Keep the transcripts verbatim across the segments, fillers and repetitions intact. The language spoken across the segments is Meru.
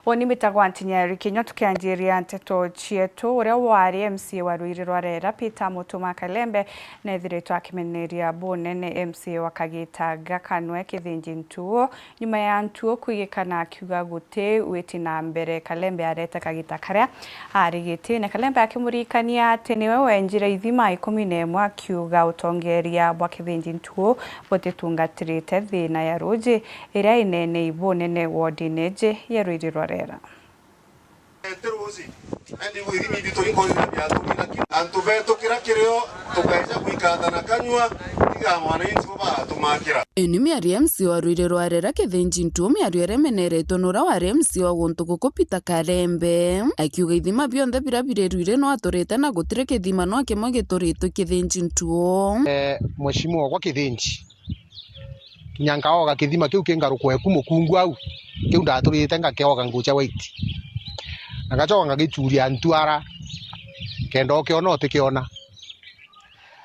Uni mbitagwa Ntinyeri Kinyua. Tukianjiria nteto cietu, uria wari M C A wa Ruiri rwa Rera, Peter Mutuma Kalembe, neethiritwe akimeneria bunene M C A wa kagita gaka nwe Kithinji Ntuo, nyuma ya Ntuo kwigikana akiuga guti witi na mbere. Kalembe arete kagita karia ari gitine. Kalembe akimuririkania ati niwe wenjire ithima ikumi na imwe, akiuga utongeria bwa Kithinji Ntuo butitungatirite thina ya ruuji iria inene ibunene wodine iji ya Ruiri rwa Rera. Ete ruuji, indi bwithimi bitu inkoithira biatumina ki-, antu betu kira kirio tukeja gwikathana kanyua, tiga mwananchi bo batumakira. Ii ni miario ya M C A wa Ruiri rwa Rera Kithinji Ntuo, miario iria imeneretwe ni uria wari M C A wa guntu guku Peter Kalembe, akiuga ithima bionthe biria biri Ruiri no aturite na gutiri kithima no kimwe gituritwe Kithinji Ntuo. Eh, mheshimiwa gwa Kithinji, kinya nkaoga kithima kiu ki ngarukwa eku mukungu au, kiu ndaturite ngakioga ngucha white. Na ngachoka ngagichuria ntuara, kenda ukiona utikiona.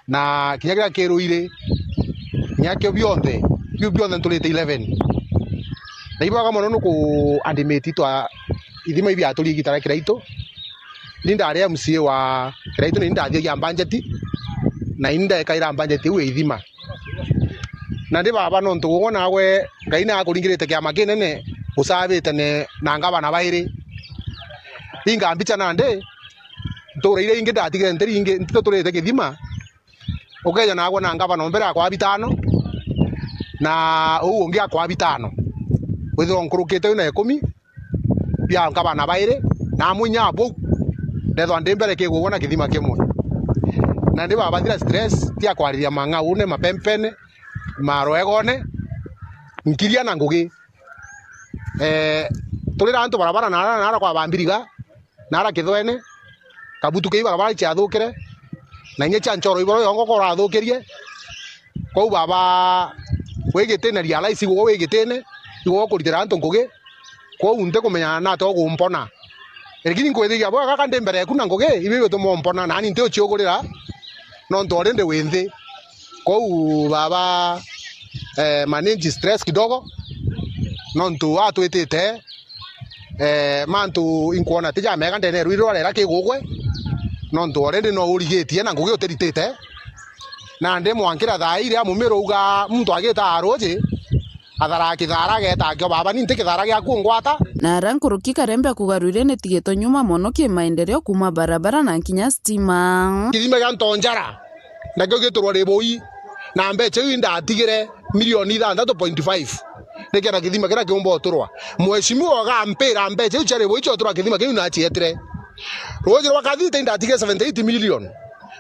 Na kinya kiria ki Ruiri, kinya kio bionthe, biu bionthe nturite eleven. Na ibwaga mono ni ku admit twa ithima ibiaturi igita ria Kiraitu. Ni ndari M C A wa Kiraitu, na ni ndathiagia budget, na ni ndekaira budget iu ya ithima. Na ndi baba, nontu gugwe naagwe Ngai ni akuringirite kiama kinene, ucabite ne, na ngavana bairi. Inga mbicha nandi, ntura iria ingi ndatigire ntiri ingi, ntituturite kithima, ukeja naagwe na ngavana o mbere akwa bitano, na uu ungi akwa bitano. Withirwa nkurukite wi na ikumi, bia ngavana bairi, na amwe inya bau, ndethwa ndi mbere kigugwe na kithima kimwe. Na ndi babathira stress, tia kwariria mang'aune, mapempene, maroegone, nkiria na ngugi. Eh, turira antu barabara nara, nara kwa Bambiriga, nara Kithwene, kabutu kei barabara ciathukire, na inya cia nchoro iboro yongo korathukirie. Kwou baba, wi gitine, realize igwe wi gitine, igwe ukuritira antu ngugi, kwou ntikumenya nate ugumpona. Lakini nkwithiria bwega gaka ndi mbere eku na ngugi, ibi bituma umpona, nani nti uciugurira, nontu already wi nthi. Kwou baba, eh, manage stress kidogo, nontu atwitite, eh, mantu inkwona ti jamega ndene ya Ruiri rwa Rera kigugwe, nontu already no urigitie na ngugi utiritite. Nandi mwankira thaa iria mumiru uga muntu agita aruji, athara kithara ageta akio, baba, ni nti kithara giaku ungwata? Na ara nkuruki Kalembe akuga Ruiri nitigitwe nyuma mono kimaendeleo kuuma barabara na nkinya stima. Kithima gia Ntonjara, nakio giturwa Ribui, na mbecha iu indatigire milioni ithanthatu point five, nikenda kithima kiria kiumba uturwa. Mheshimiwa ugampira mbecha iu cia Ribui cia uturwa kithima kiu nacietire. Ruuji rwa Kathita indatigire seventy eight million,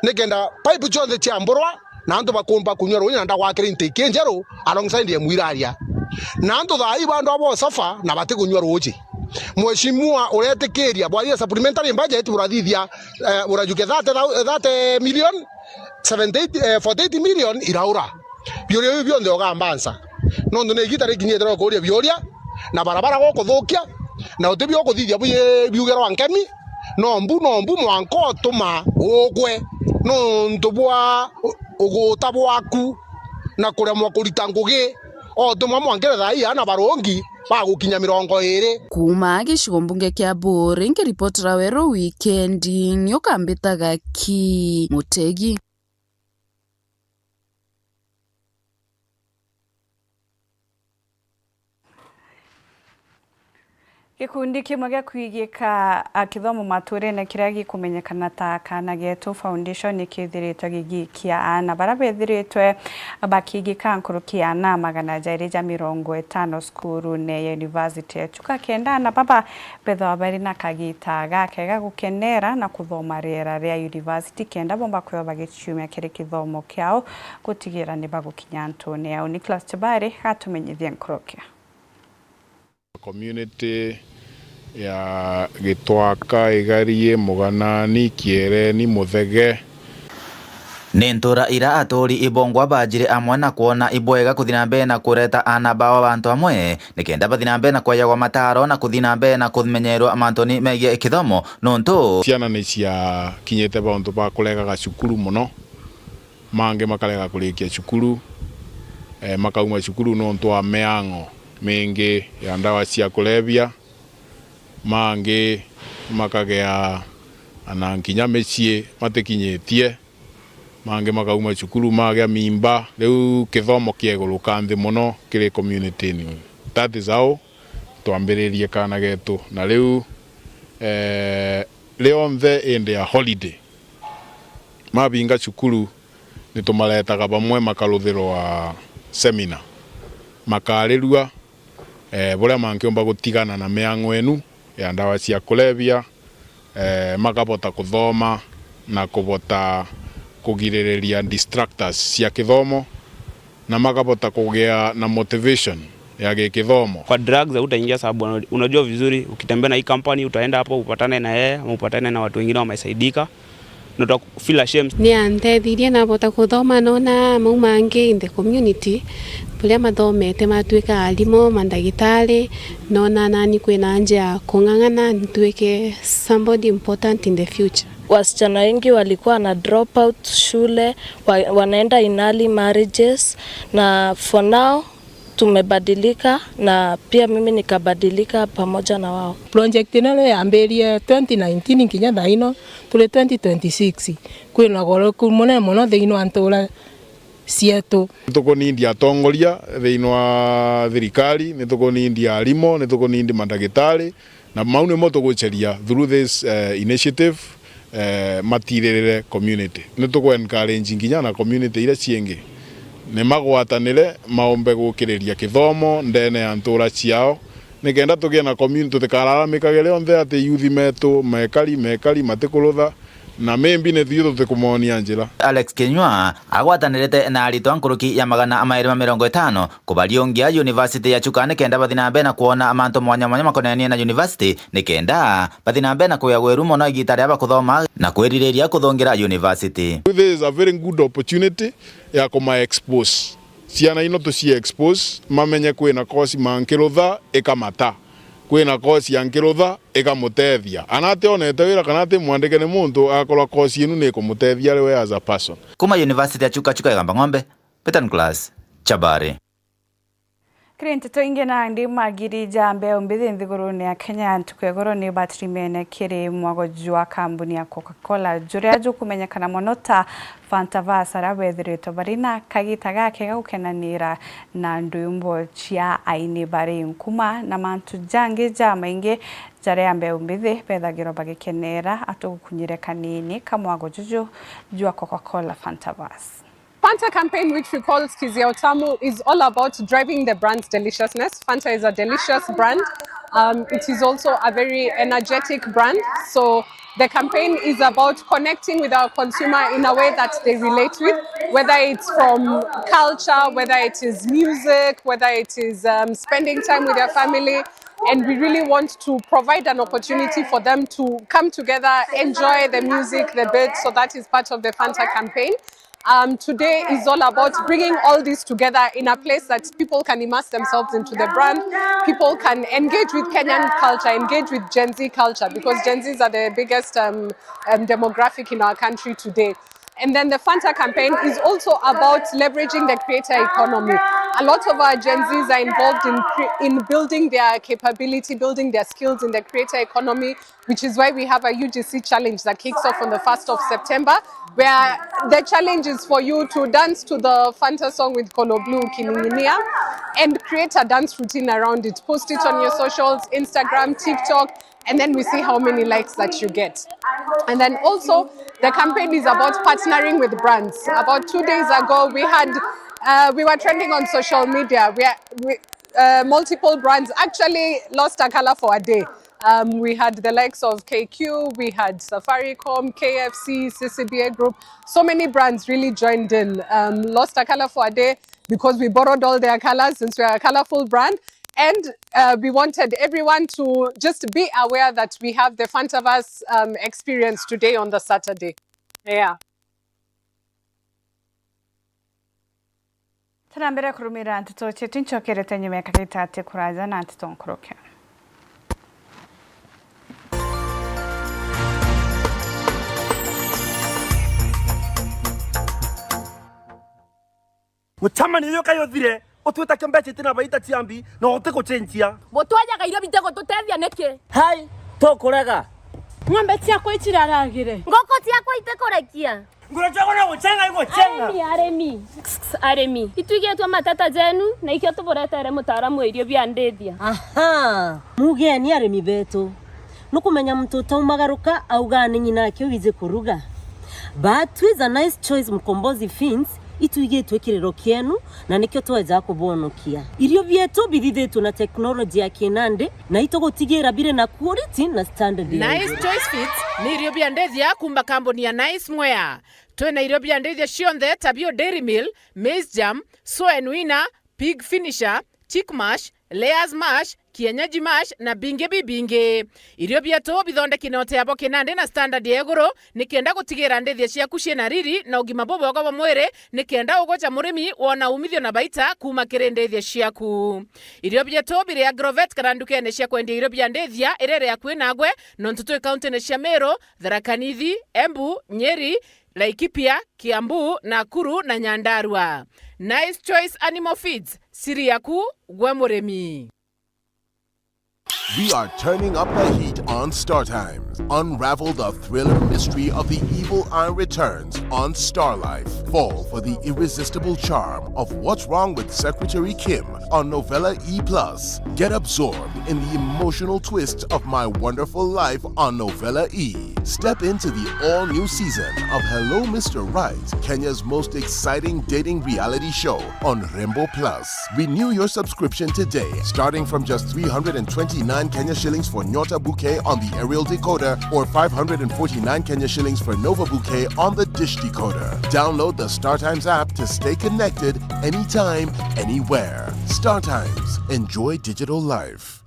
nikenda pipe cionthe ciamburwa, na antu bakumba kunyua ruuji, na ndagwakira intake injeru alongside ya Mwiraria. Na antu thaa ii bandu abo suffer na batikunyua ruuji. Mheshimiwa uretikiria bwaria supplementary budget burathithia, eh, burajukia thirty thou-, thirty million, seventy eight, eh, forty eight million iraura. Biuria biu bionthe ugambansa. Nontu ni igita rikinyite ria kuuria biuria, na barabara gukuthukia, na uti bio ukuthithia bwi-, biugerwa nkemi, no mbu, no mbu mwanka utuma ugwe nontu bwa u-, uguta bwaku na kuremwa kurita ngugi. Otuma mwankire thaa ii ana barungi bagukinya mirongo iiri. Kuuma gicigo mbunge kia Buuri, nkiripotera Weru Wikendi, ni ukambitaga ki Mutegi. Gikundi kimwe gia kwigika, a, kithomo maturene kiria gikumenyekana ta Kaana Getu Foundation ni kithiritwe gigikia aana baria bethiritwe bakigika nkuruki ya aana magana jairi ja mirongo itano cukurune ya University ya Chuka, kenda aana baba bethagwa bari na kagita gakega gukenera na kuthoma riera ria university, kenda bomba kwithwa bagiciumia kiri kithomo kiao gutigira ni bagukinya ntune yao. Nicholas Chibari atumenyithie nkuruki. Community ya Gitwaka, Igarie, Muganani, Kiereni, Muthege. Ni ntura ira aturi ibongwa bajire amwe na kwona ibwega kuthi na mbere na kureta aana bao bantu amwe, nikenda bathi na mbere na kweyagwa mataro na kuthi na mbere na kumenyerwa mantuni megie kithomo, nontu ciana ni ciakinyite bauntu ba kuregaga cukuru mono, mangi makarega kurikia cukuru, eh, makauma cukuru nontu wa miang'o mingi ya ndawa cia kulevya, Mangi makagea ana nkinya micii matikinyitie, mangi makauma cukuru magea mimba. Riu kithomo kia iguru ka nthi mono kiri community-ini. That is how twambiririe kaana getu. Na riu, eh, rionthe indi ya holiday, mabinga cukuru, nitumaretaga bamwe makaruthirwa seminar, makarirua, eh, buria mankiumba gutigana na miang'o enu ya ndawa cia kulevya, eh, makabota kuthoma na kubota kugiririria distractors cia kithomo, na makabota kugia na motivation ya gikithomo. Kwa drugs hautaingia, sababu unajua vizuri, ukitembea na hii company, utaenda hapo upatane na yeye ama upatane na watu wengine wamesaidika, na uta feel ashamed. Ni antethirie nabota kuthoma, nona mau mangi in the community, buria mathomete matuika arimu, mandagitari, nona nani kwina nja ya kung'ang'ana ntuike somebody important in the future. Wasichana wengi walikuwa na drop out shule, wa-, wanaenda in early marriages, na for now tumebadilika, na pia mimi nikabadilika pamoja na wao. Project ino riu yambirie twenty nineteen nkinya thaa ino turi twenty twenty-six. Kwina goro ku munene mono thiini wa ntura cietu. Nitukunindi atongoria thiini wa thirikari, nitukunindi arimu, nitukunindi mandagitari, na mau nimo tuguceria through this, eh, initiative, eh, matiririre community. Ni tuku encourage nginya na community iria ciingi ni magwatanire, maumbe gukiriria kithomo ndene ya ntura ciao, nikenda tugie na community, tutikararamikage rionthe ati youth metu mekari, mekari matikurutha, na maybe ni thui tutikumonia njira. Alex Kinyua agwatanirite na aritwa nkuruki ya magana mairi ma mirongo itano kubariungia University ya Chuka nikenda bathi na mbere na kwona mantu mwanya mwanya makonenie na university, nikenda bathi na mbere na kugia gweru mono igita riria bakuthoma na kwiririria kuthungira university. This is a very good opportunity ya kuma expose. Ciana ino tuci expose, mamenye kwina course mankirutha ikamata, kwina course ya nkirutha ikamutethia. Ana ationete wira kana ati mwandike ni muntu, akorwa course inu ni ikumutethia ari we as a person. Kuma University ya Chuka Chuka Igamba Ng'ombe, Peter Nicholas, Chabari. Kiri nteto ingi, nandi magiri ja mbeu mbithi nthigurune ya Kenya ntuku ya iguru ni batirimene kiri mwago jwa kambuni ya Coca-Cola, juria jukumenyekana mono ta Fanta Vas, aria bethiritwe bari na kagita gakega gukenanira na ndwimbo cia aini bari nkuma na mantu jangi jamaingi jaria mbeu mbithi bethagirwa bagikenera. Atugukunyire kanini ka mwago juju jwa Coca-Cola Fanta Vas. Fanta campaign, which we call Skizia Utamu, is all about driving the brand's deliciousness. Fanta is a delicious brand. Um, it is also a very energetic brand. So the campaign is about connecting with our consumer in a way that they relate with, whether it's from culture, whether it is music, whether it is, um, spending time with their family. And we really want to provide an opportunity for them to come together, enjoy the music, the beat. So that is part of the Fanta campaign. Um, today is all about bringing all this together in a place that people can immerse themselves into the brand, people can engage with Kenyan culture, engage with Gen Z culture, because Gen Zs are the biggest, um, um, demographic in our country today. And then the Fanta campaign is also about leveraging the creator economy. A lot of our Gen Zs are involved in cre-, in building their capability, building their skills in the creator economy, which is why we have a U G C challenge that kicks off on the first of September, where the challenge is for you to dance to the Fanta song with Colo Blue, Ukininginia, and create a dance routine around it. Post it on your socials, Instagram, TikTok, and then we see how many likes that you get. And then also, the campaign is about partnering with brands. About two days ago, we had, uh, we were trending on social media. We, we, uh, multiple brands actually lost a color for a day. Um, we had the likes of K Q, we had Safaricom, K F C, C C B A Group. So many brands really joined in, um, lost a color for a day because we borrowed all their colors since we are a colorful brand. And, uh, we wanted everyone to just be aware that we have the Fantavas, um, experience today on the Saturday. Yeah. Tuna mbere kurumira nteto cietu, ncokerete nyuma ya kagita ati kuraja na nteto nkuruke. Mucemanio juka juthire, Utwita kia mbeca itina baita cia mbi, na uti gucenjia. Butwajaga irio bite gututethia niki? Hai, tukurega. Ng'ombe ciakwa iciraragire. Nguku ciakwa itikurekia. Nguru ciakwa no gucenga igucenga. Arimi, arimi. Kss, kss, arimi. Itwigitwe mateta jenu, na ikio tuburetere mutaaramu wa irio bia ndithia. Aha, mugeni arimi betu. Nukumenya muntu utaumagaruka auga ni ng'ina ake wiji kuruga. But twi ja Nice Choice Mkombozi Feeds, itwigitwe kiriro kienu, na nikio tweja kubonokia. Irio bietu bithithitwe na teknoloji ya kinandi, na itugutigira biri na quality na standard ya Nice iguru. Choice Feeds ni irio bia ndithia kuuma kambuni ya Nice Mwea. Twina irio bia ndithia cionthe ta bio Dairy Meal, Maize Germ, Soen Winner, Pig Finisher, Chick Mash, Layers Mash, Kienyeji Mash na bingi bibingi. Irio bietu bithondeki na uteabo kinandi na standard ya iguru, nikenda gutigira ndithia ciaku ciina riri na ugima bubwega bwa mwiri, nikenda ugoca murimi wona umithio na baita kuuma kiri ndithia ciaku. Irio bietu biri Agrovet kana ndukene cia kwendia irio bia ndithia iria iri akui nagwe, nontu twi kauntine cia Meru, Tharaka Nithi, Embu, Nyeri, Laikipia, Kiambu, Nakuru na Nyandarua. Nice Choice Animal Feeds, siri yaku gwe murimi. We are turning up the heat on Star Times. Unravel the thriller mystery of the evil eye returns on Star Life. Fall for the irresistible charm of What's Wrong with Secretary Kim on Novella E plus. Get absorbed in the emotional twist of My Wonderful Life on Novella E. Step into the all-new season of Hello Mister Right, Kenya's most exciting dating reality show on Rembo Plus. Renew your subscription today, starting from just three hundred and twenty-nine Kenya shillings for Nyota Bouquet on the aerial decoder or five hundred and forty-nine Kenya shillings for Nova Bouquet on the dish decoder. Download the StarTimes app to stay connected anytime, anywhere. StarTimes. Enjoy digital life.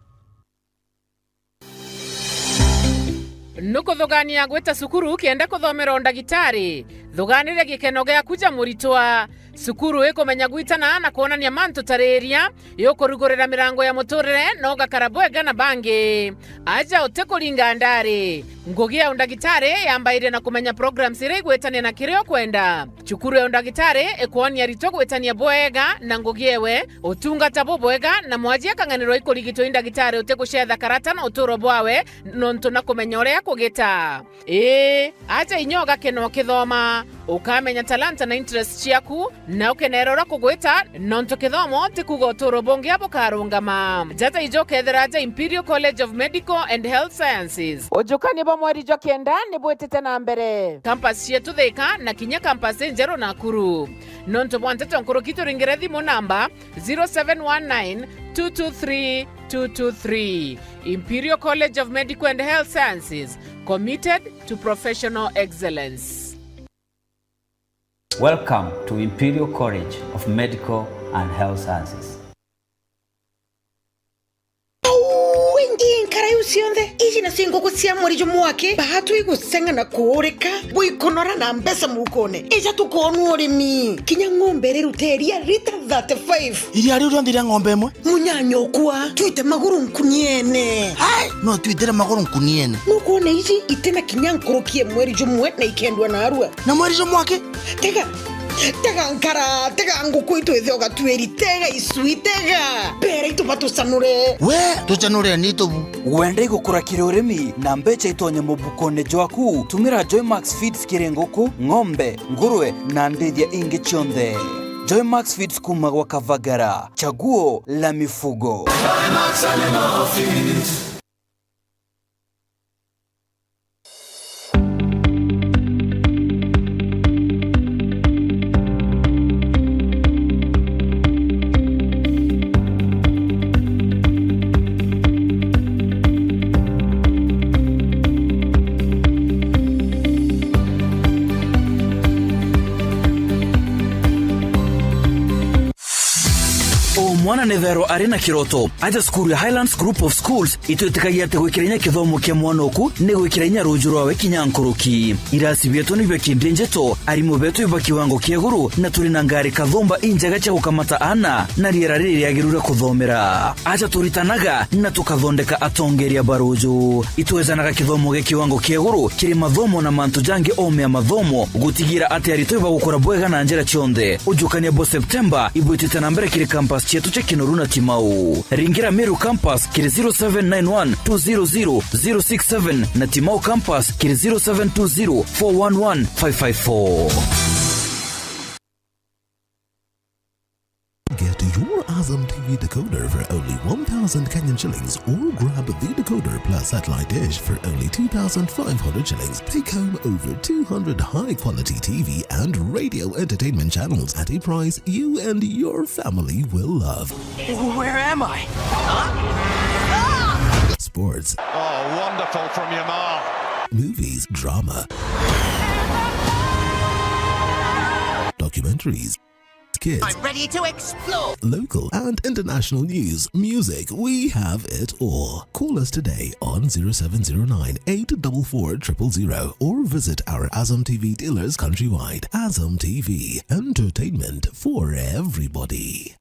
Nukuthugania gwita cukuru kenda kuthomera undagitari? Thuganire gikeno giaku ja muritwa. Cukuru ikumenya gwitana na kwonania mantu ta riria, yukurugurira mirango ya muturire na ugakara bwega na bangi. Aja utikuringa ndari. Ngugi ya undagitari yambairia na kumenya programs iria igwitania na kiria ukwenda. Cukuru ya undagitari ikwonia aritwa gwitania bwega na ngugi ewe, utungata bubwega, na mwaji akang'anirwa ikurigitwa i ndagitari utigucetha karata na uturo bwawe, nontu na kumenya uria kugita. Ii, aja inya ugakena ukithoma, ukamenya talanta na interest ciaku, na ukenera uria kugwita, nontu kithomo ti kuuga uturo bungi bukarungama. Jata ijo ukethira aja Imperial College of Medical and Health Sciences. Ujukania bwa mweri jwa kenda ni bwitite na mbere. Campus cietu Thika na kinya campus injeru Nakuru. Nontu bwa nteto nkuruki turingire thimu namba zero seven one nine two two three two two three. Imperial College of Medical and Health Sciences, committed to professional excellence. Welcome to Imperial College of Medical and Health Sciences. Wingi nkara iu cionthe, iji nacio nguku cia mweri jumwe wake, baatwi gusenga na kuurika, bwikunora na mbeca mukone. Ija tukoonua urimi. Kinya ng'ombe iriruta iria lita thirty-five. Iria riu rionthe ria ng'ombe imwe? Munyanya ukwa, twite maguru nkuniene. Hai! No twitire maguru nkuniene. Nukwona iji itina kinya nkuruki ya mweri jumwe na ikendwa narua. Na mweri jumwe aki? Tega, tega nkara, tega nguku itu ithe ugatwiri, tega icui, tega. Bera itu batucanure. We, tucanure ni tubu. Wenda igukura kiri urimi na mbeca itonye mubukone jwaku? Tumira Joymax Feeds kiri nguku, ng'ombe, ngurwe na ndithia ingi cionthe. Joymax Feeds kuma gwa Kavagara, chaguo la mifugo. Omwana Na nethero ari na kiroto. Aja cukuru ya Highlands Group of Schools, itwitikagia ati gwikira inya kithomo kia mwana oku ni gwikira inya ruju rwawe kinya nkuruki. Irasi bietu ni bia kindi njeto, arimu betu iba kiwango kia iguru, na turi na ngari kathumba injega cia gukamata aana na riera riri riagiru ria kuthomera. Aja turitanaga na tukathondeka atongeria ba ruju. Itwejanaga kithomo gia kiwango kia iguru kiri mathomo na mantu jangi o mea mathomo, gutigira ati aritwa ibagukura bwega na njira cionthe. Ujukania bwa Septemba ibwitite na mbere kiri campus cietu cia Kinoru na Timau. Ringira Meru campus kiri zero seven nine one two zero zero zero six seven na Timau campus kiri zero seven two zero four one one five five four. Get your Azam T V decoder for only one thousand Kenyan shillings or grab the decoder plus satellite dish for only two thousand five hundred shillings. Take home over two hundred high-quality T V and radio entertainment channels at a price you and your family will love. Where am I? Sports. Oh, wonderful from Yamal. Movies, drama. Documentaries. Kids. I'm ready to explore. Local and international news, music, we have it all. Call us today on zero seven zero nine eight double four triple zero or visit our Azam T V dealers countrywide. Azam T V, entertainment for everybody.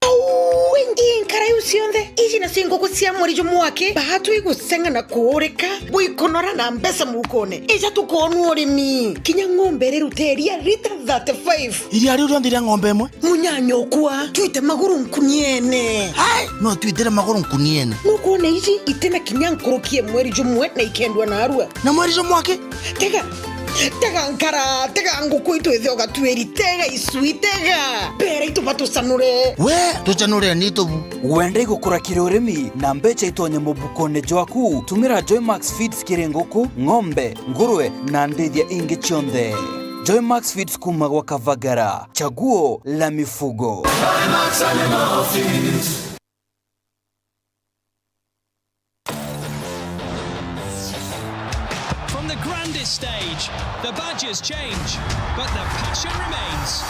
Au, ingi nkara iu cionthe, iji nacio nguku cia mweri jumwe wake, baatwi gusenga na kuurika, bwikunora na mbeca mukone. Ija tukoonua urimi. Kinya ng'ombe iriruta iria rita thirty-five. Iria riu rionthe ria ng'ombe imwe? Munyanya ukwa, twite maguru nkuniene. Ai, no twitire maguru nkuniene. Nukwona iji itina kinya nkuruki ya mweri jumwe na ikendua narua. Na mweri jumwe aki? Tega, tega nkara, tega nguku itwithe ugatuiri, tega icui, tega. Mbere itu batucanure. We, tucanure ni tubu. Wenda igukura kiri urimi na mbeca itonye mubukone jwaku? Tumira Joymax Feeds kiri nguku, ng'ombe, ngurwe na ndithia ingi cionthe. Joymax Feeds kuma gwa Kavagara, chaguo la mifugo. From the grandest stage, the badges change, but the passion remains.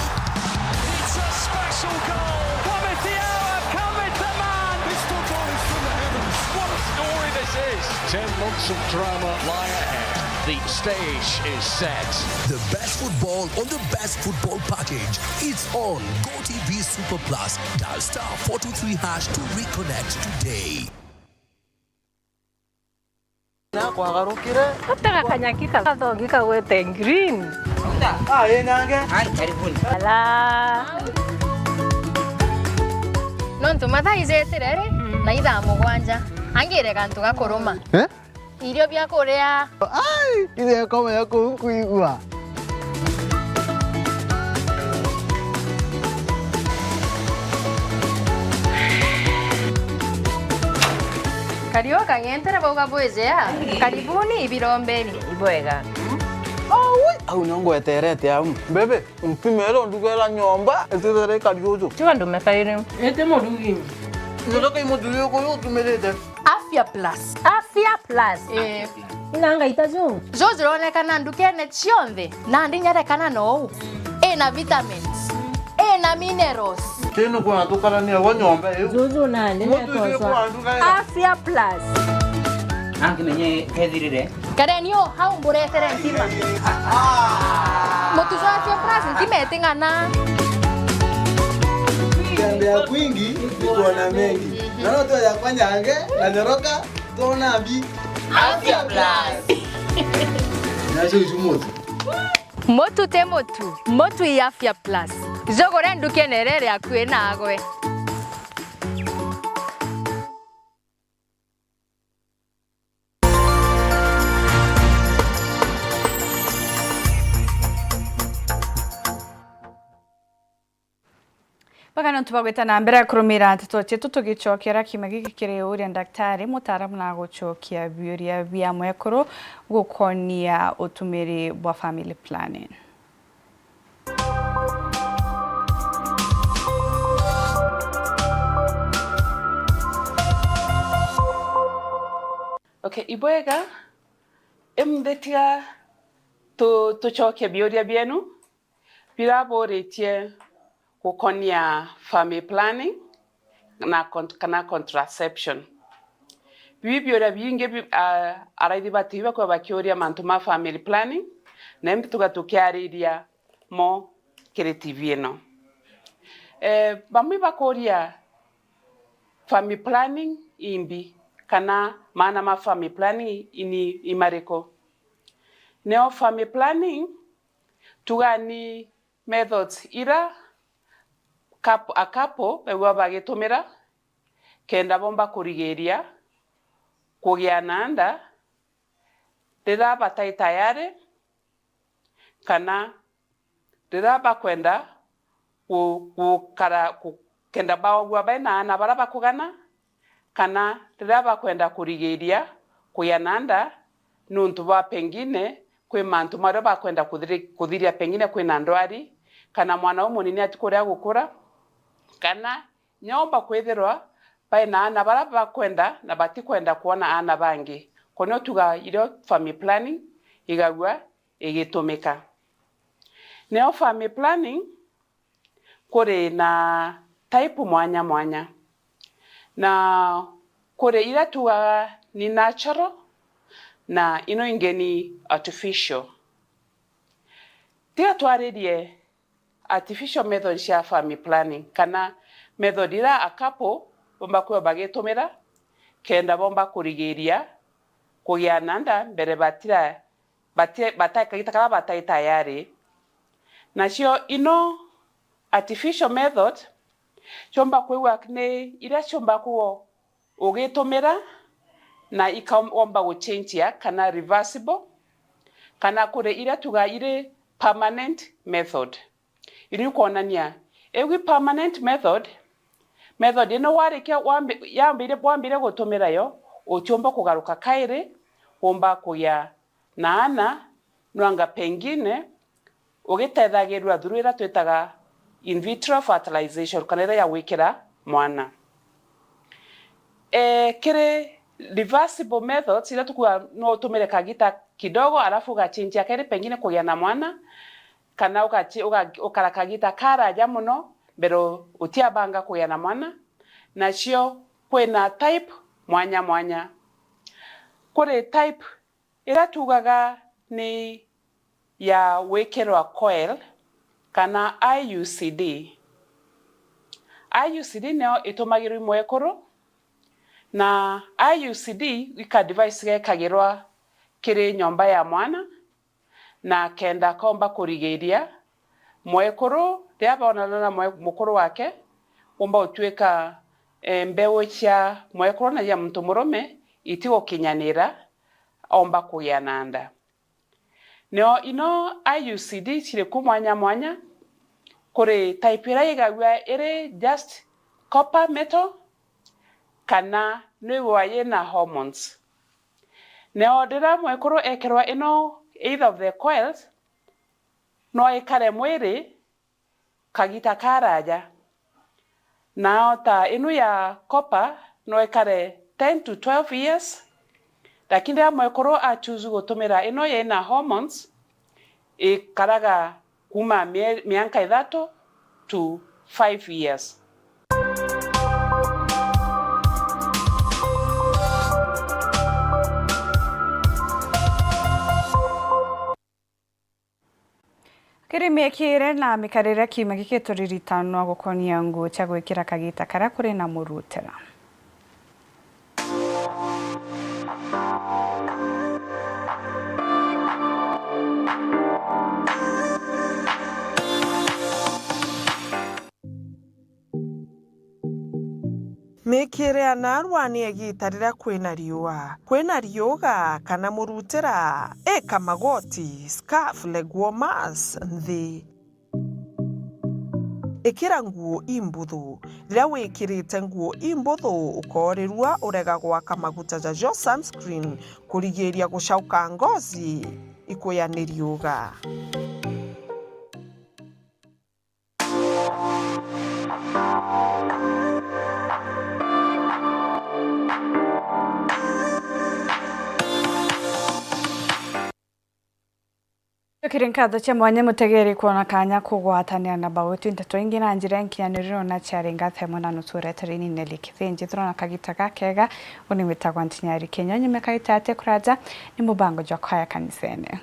It's a special goal. Promise the hour, covered the man. This football is from the heavens. What a story this is. Ten months of drama lie ahead. The stage is set. The best football on the best football package. It's on GoTV Super Plus. Dial star four two three hash to reconnect today. Na kwagarukire. Atega kanyaki ka-, gathogi kagwete green. Ah, ĩ nange. Ai, karibuni. Ala. Nontu mathaa ijetire ri, mm, na ithaa mugwanja. Angire gantu ga kuruma. Eh? Irio bia kuria. Ai, ithe komenya kuu nkuigua. Kario kang'entere bauga bwijea. Karibuni ibirombeni. Ibwega. Aui, au nio ngweterete au. Bebe, mpimere ndugera nyomba, itithere kari uju. Tiga ndume kairi. Ete murugi. Ndoka imuthuri uyu utumirite. Afya Plus. Afya Plus. Eh. Ina ngaita ju. Ju jironekana ndukene cionthe, na ndinyerekana nou. Ina vitamins. Ina minerals. Tino kuna tukarania gwa nyomba iu. Juju nandi. Mutu isi nekoswa. Kwa nduga ira. Afya Plus. Angimenye kethirire. Kareni o hau mburetere ntima. Mutu jwa Afya Plus ntima iting'ana. Tembea kwingi ni kuona mengi. Na no tuoya kwa nyange na nyoroka tuona mbi. Afya Plus. Nacio icu mutu. Mutu ti mutu, mutu i Afya Plus. Jugure ndukene iria iri akui nagwe. Baga nontu bwa gwita na mbere kurumira nteto cietu, tugicokera kiuma giki kiri uria ndaktari mutaaramu na gucokia biuria bia mwekuru gukonia utumiri bwa family planning. Okay, ibwega, imuthi tiga tu-, tucokie biuria bienu biraburitie gukonia family planning na con-, kana contraception. Bibi biuria bingi bi-, a-, araithi batiiba kwa bakiuria mantu ma family planning, na imbi tuga tukiariria mo kiri T V ino. Eh, bamwe bakuria family planning imbi, kana maana ma family planning ini imariku? Nio family planning tuga ni methods ira couple, a couple begua bagitumira kenda bomba kurigiria kugia na nda riria batai tayari, kana riria bakwenda gu-, gukara, gu-, kenda bagua baina aana baria bakugana, kana riria bakwenda kurigiria kugia na nda niuntu bwa pengine kwi mantu maria bakwenda kuthiri-, kuthiria, pengine kwina ndwari, kana mwana umunini atikuria gukura, kana nyomba kwithirwa baina aana baria bakwenda na batikwenda kwona aana bangi. Ko nio tuga irio family planning igagua igitumika. Nio family planning kuri na type mwanya mwanya, na kuri iria tugaga ni natural na ino ingi ni artificial. Tiga twaririe artificial method cia family planning, kana method iria a couple bomba kwithirwa bagitumira kenda bomba kurigiria kugia na nda mbere batira bati-, bata-, kagita karia batai tayari. Nacio ino artificial method, ciomba kwigua ni iria ciomba kwigua ugitumira na ikaomba guchenjia kana reversible, kana kuri iria tuga iri permanent method. Iria ikwonania igwi permanent method, method ino warikia wambi-, yambire, wambire gutumira yo, utiumba kugaruka kairi, umba kugia na aana, nwanga pengine ugitethagirua through iria twitaga in vitro fertilization, kana iria ya gwikira mwana. Eh, kiri reversible methods, iria tukuga no utumire kagita kidogo, alafu ugachinjia keri pengine kugia na mwana, kana ugachi-, uga-, ukara kagita karaja muno mbere utiabanga kugia na mwana. Nacio kwina type mwanya mwanya. Kuri type iria tugaga ni ya gwikirwa coil kana I U C D. I U C D nio itumagirwa i mwekuru, na I U C D ika device gekagirwa kiri nyomba ya mwana, na kenda komba kurigiria mwekuru, riria bonana na mwe-, mukuru wake, umba gutuika, eh, mbeu cia mwekuru na cia muntu murume itigukinyanira, omba kugia na nda. Nio ino I U C D ciri ku mwanya mwanya, kuri type iria igagua iri just copper metal, kana nwigua yina hormones. Nio riria mwekuru ekirwa ino either of the coils, no ikare mwiri kagita karaja. Nao ta ino ya copper no ikare ten to twelve years, lakini riria mwekuru a choose gutumira ino yina hormones, ikaraga kuma mie-, mianka ithatu to five years. Kiri miekire na mikarire, kiumia giki turiritanwa gukonia nguo cia gwikira kagita karia kuri na murutira. Miikire ya naarua ni igiita riria kwina riua, kwina riuga kana murutira, ika magoti, scarf, leg warmers, nthi. Ikira nguo imbuthu. Riria wikirite nguo imbuthu, ukoorirua urega gwaka maguta jajo, sunscreen, kurigiiria gucauka ngozi ikuya ni riuga. Kiri nkatho cia mwanya mutegeri kwona kanya kugwatanira na bautu nteto ingi na njira nkinyaniru na ciari ngathe mwana nuture tarini Nelly Kithinji. Turona kagita gakega, uni witagwa Ntinyari Kenya. Nyume kagita ate kuraja ni mubango jwa kwaya kanisene.